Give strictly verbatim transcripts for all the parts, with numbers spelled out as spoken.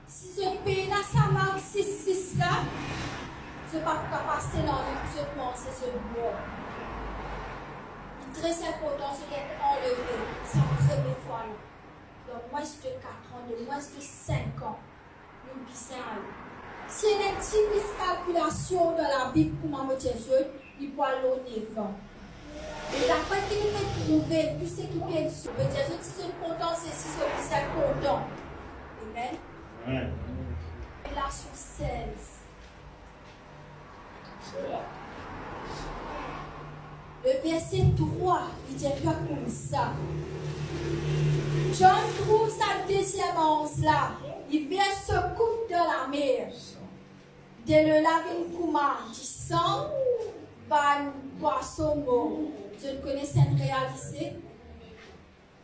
Si zot pena sa mark sis sis la, zot pa pou kapav aste lannwit pou zot manze zot bwar. Li tre inportan zot et anleve sa premie fwa la. Dan mwins de kat an, dan mwins de sink an, nou bizin ale. Si ena enn ti miskalkilasion dan Labib kouma mo dir zot, li pou al lor nef an. Me dapre ki nou pe trouve, tou seki pe dir zot, si zot kontan sesi, zot bizin kontan. Amen. Amen. Revelasion sez. Le verse trwa, li dir twa koumsa. John trouv sa deziem anz la, li vir so koup dan lamer. De lor la vinn kouma disan, bann pwason mor. Zot kone sa inn realize?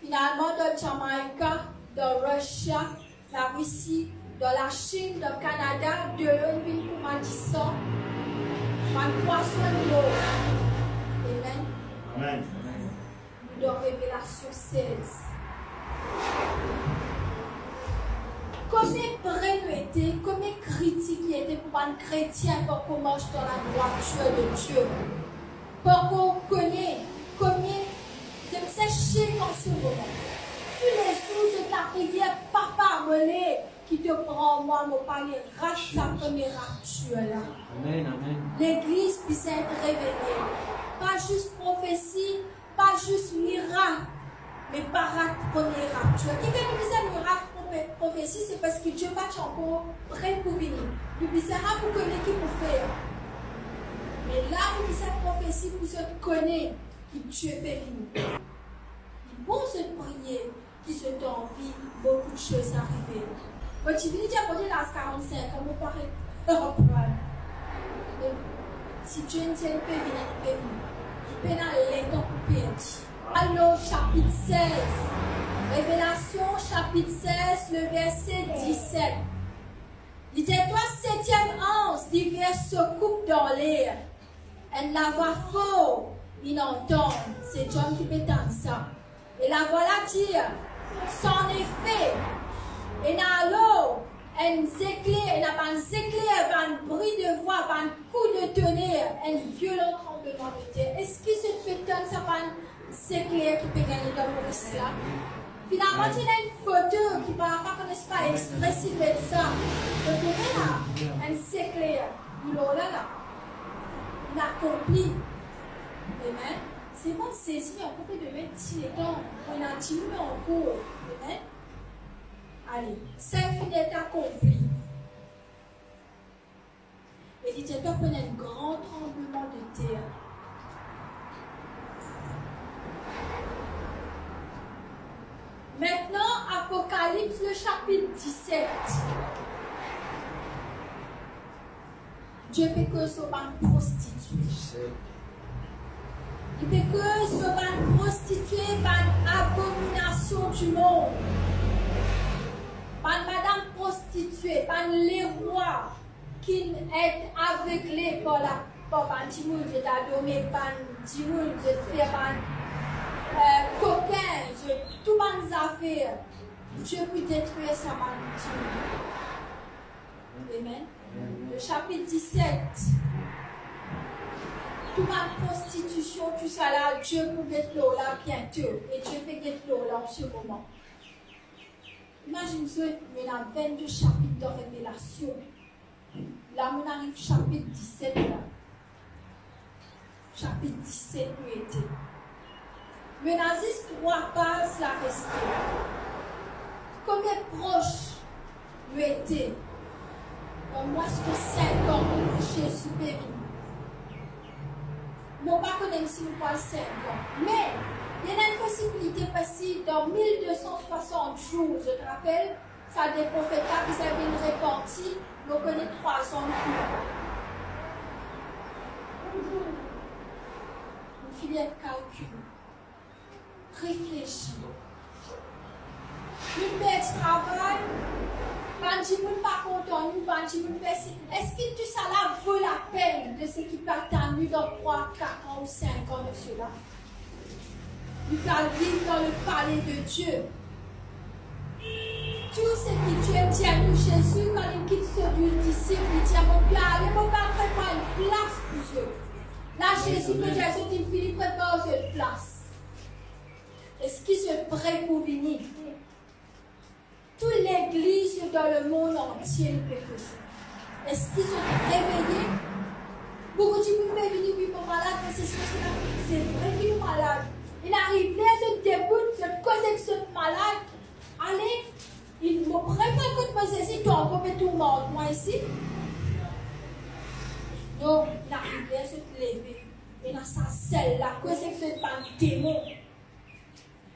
Finalman, dan Jamaica, dan Russia, Larisi, dan Lasinn, dan Kanada, delo inn vinn kouma disan, bann pwason mor. Amen. Amen. Nou dan Revelasion sez. Komie pre nou ete, komie kritik li ete pou bann kretien pankor mars dan ladrwatir de Die. Pankor kone, komie zot bizin sek an se moman. Toulezour zot lapriyer, Papa, mo le ki to pran mwa, mo pa le rat sa premie raptir la. Amen, amen. Legliz bizin et reveye. Pa zis profesi, pa zis mirak, me pa rat premie raptir. Kifer nou bizin mirak, profe-, profesi, se parski Die pa ti ankor pre pou vini. Nou bizin la pou kone ki pou fer. Me la nou bizin profesi pou zot kone ki Die pe vini. Li bon zot priye, ki zot anvi boukou soz arive. Mo ti vini dir Bondie, laz karant-sink an, mo pa ret konpran. Me si Die inn dir li pe vini, li pe vini. Li pena letan pou perdi. Alor, sapit sez. Revelasion, sapit sez, le verse diset. Li dir twa, setiem anz, li vir so koup dan ler. Enn lavwa for inn antann, se John ki pe tann sa. E lavwa la dir, "C'en est fait." Ena alor enn zekler, ena bann zekler, bann bri de vwa, bann kou de toner, enn violan tranbleman de ter. Eski zot pe tann sa bann zekler ki pe gagne dan Moris la? Finalman, ti ena enn foto ki pa, pa kone si pa exprès li met sa. Donk, ou trouve la, enn zekler, boulor la, la. Inn akonpli. Amen. Se bon, sezi ankor pe demin ti letan, pou ena dimoun ankor. Amen. Ale, sa finn et akonpli. E li ti pe pran enn gran tranbleman de ter. Aster, Apokalips, le sapit diset. Die pe koz lor bann prostitie. Li pe koz lor bann prostitie, bann abominasion dimond. Bann madam prostitie, bann lerwa ki'nn et avegle par la, par bann dimoun, zot adore bann dimoun, zot fer bann, eh, kokin, zot tou bann zafer. Die pou detrir sa bann dimoun. Amen. Le sapit diset. Tou bann prostitision, tousala, Die pou get lor la biento. E Die pe get lor la an se moman. Imazinn zot, nou ena vennde sapit dan Revelasion. La, nou ariv sapit diset la. Sapit diset nou ete. Nou ena zis trwa paz la reste. Komie pros nou ete? Bon, mwa, eski sink an Zezi pe vini? Mo pa kone si nou pou al sink an. Me, ena enn posibilite, parski dan mil de san swasant zour, zot rapel, sa de profet la bizin vinn repanti, nou kone trwa zan nou fini. Nou fini et kalkil. Reflesi. Nou perdi travay, bann dimoun pa kontan nou, bann dimoun perse-, eski tousala vo lapenn de seki pe atann nou dan trwa, kat an ou sink an de sela? Nou pe al viv dan le palais de Dieu. Tou seki Die Dir nou Zezi, kan li kit so douz disip, li dir, "Mo pe ale, mo pe al prepar enn plas pou zot." La Zezi pe dir zot, "Inn fini prepar zot plas. Eski zot pre pou vini?" Tou legliz dan lemond antie pe koze. Eski zot reveye? Boukou dimoun pe vini, "Wi, mo malad, mo sesi, mo sela." Se vre ki nou malad. Inn ariv ler zot debout, zot koz ek zot malad. Ale, inn, mo pre pou al kot mo Zezi, twa ankor pe tourmant mwa isi? Non, inn ariv ler zot leve. Ena sa zel la, koz ek zot bann demon.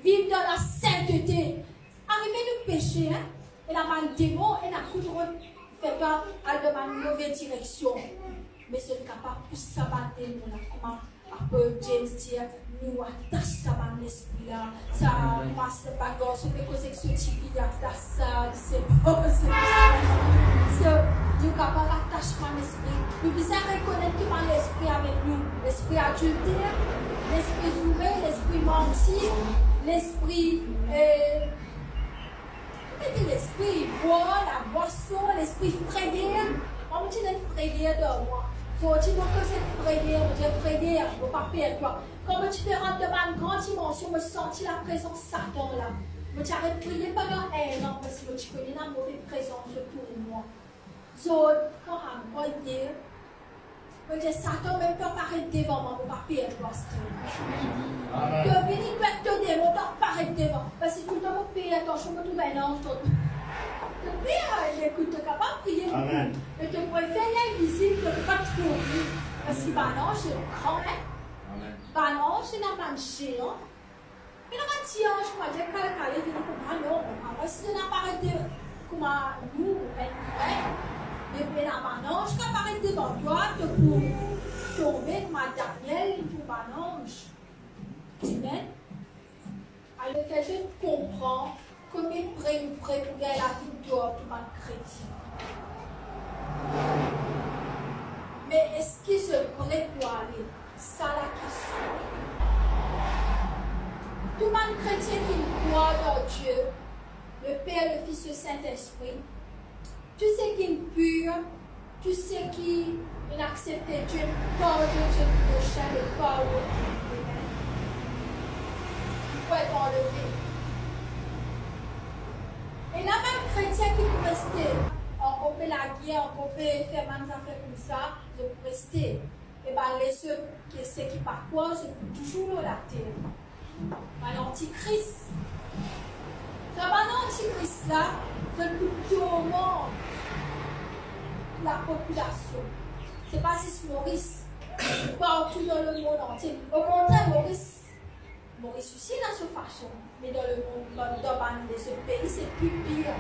Viv dan lasintete. Arive nou pese, hein? Ena bann demon, ena kout rod fer twa al dan bann move direksion. Me zot kapav pous sa bann demon la, kouma apot James dir, nou atas sa bann lespri la. Sa, kouma sa bann garson pe koze ek so tifi, li atas sa, li sepa, sepa. So, nou kapav atas bann lespri. Nou bizin rekonet ki bann lespri avek nou. Lespri adilter, lespri zoure, lespri manti, lespri, eh, ki lespri, bwar, labwason, lespri freyer. Mwa, mo ti ena enn freyer dan mwa. So, ti mo koz ek freyer, mo dir, "Freyer, mo pa per twa." Kan mo ti pe rant dan bann gran dimansion, mo santi laprezans Satan la. Mo ti aret priye pandan enn an, parski mo ti kone ena move prezans otour mwa. Zot, kan mo arive, mo dir, "Satan, mem twa paret devan mwa, mo pa per twa, Satan. Amen. To vini, twa ek to demon, twa paret devan." Parski toultan mo pe fer atansion, mo trouv enn anz, to, to pe, eh, ekout, to kapav priye boukou. Amen. Me to prefer li invizib, to pa trouv li. Parski bann anz, se gran, hein? Amen. Bann anz, se ena bann zean. Ena bann ti anz kouma dir kale kale vini kouma, non, kouma, si zot inn aparet de, kouma nou, eh, eh, me ena bann anz ki aparet devan twa, to pou tonbe kouma Daniel, tou bann anz. Amen. Alor, fer zot konpran komie pre nou pre pou gagn laviktor tou bann kretien. Me eski zot pre pou ale? Sa lakestion. Tou bann kretien ki krwar dan Die, le Per, le Fis, le Sintespri, tou seki pir, tou seki inn aksepte Die, pardonn zot prosin, le pardon. Li pou et anleve. Ena bann kretien ki pou reste, ankor pe lager, ankor pe fer bann zafer koumsa, zot pou reste. E bann lezot, ki seki pa krwar, zot pou touzour lor later. Bann antikris. Sa bann antikris la, zot pou tourmant lapopilasion. Se pa zis Moris, partou dan lemond antie. Okontrer, Moris, Moris osi ena so fason, me dan lemond, dan, dan bann lezot pei, se pli pir.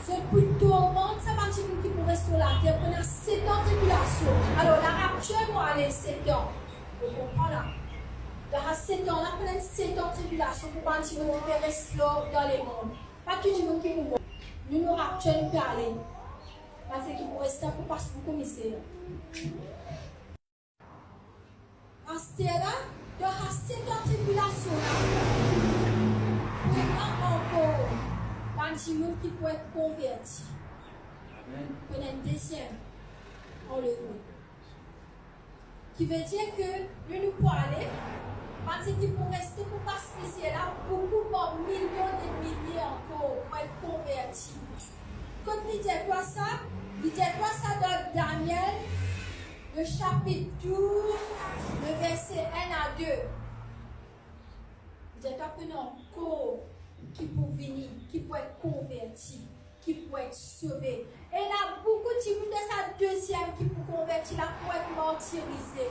Zot pou tourmant sa bann dimoun ki pou res lor later, pou ena setan tribilasion. Alor, la raptir pou ale setan. Ou konpran la? Dan sa setan la, pou ena setan tribilasion pou bann dimoun ki pe res lor dan lemond. Pa tou dimoun ki pou mor. Nou, nou raptir, nou pe ale. Bann seki pou res la pou pas boukou mizer. Aster la, dan sa setan tribilasion la, pou ena ankor bann dimoun ki pou et konverti. Amen. Pou ena enn deziem anlevman. Ki vedir ke nou, nou pou ale, bann seki pou reste pou pas mizer la, boukou par milion de milie ankor pou et konverti. Kot li dir twa sa? Li dir twa sa dan Daniel, le sapit douz, le verse enn a de. Li dir twa pou ena ankor ki pou vini, ki pou et konverti, ki pou et sove. Ena boukou dimoun dan sa deziem ki pou konverti la pou et martirize.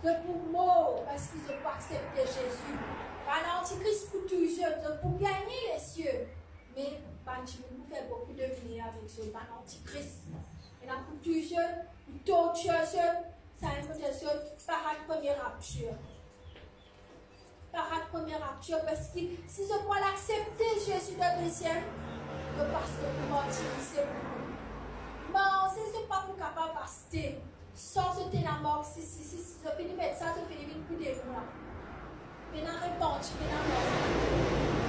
Zot pou mor parski zot pou aksepte Zezi. Bann antikris pou touy zot, zot pou gagne lesiel. Me bann dimoun pou fer boukou de mine avek zot, bann antikris. Ena pou touy zot, pou tortir zot, sa enn kote zot pa rant premie raptir. Pa rant premie raptir, parski si zot pou al aksepte Zezi dan deziem, zot pa, zot pou martirize boukou. Me si zot pa pou kapav aste, san zot ena mark six six six, zot fini met sa, zot fini vinn pou demon la. Pena repanti, pena mark.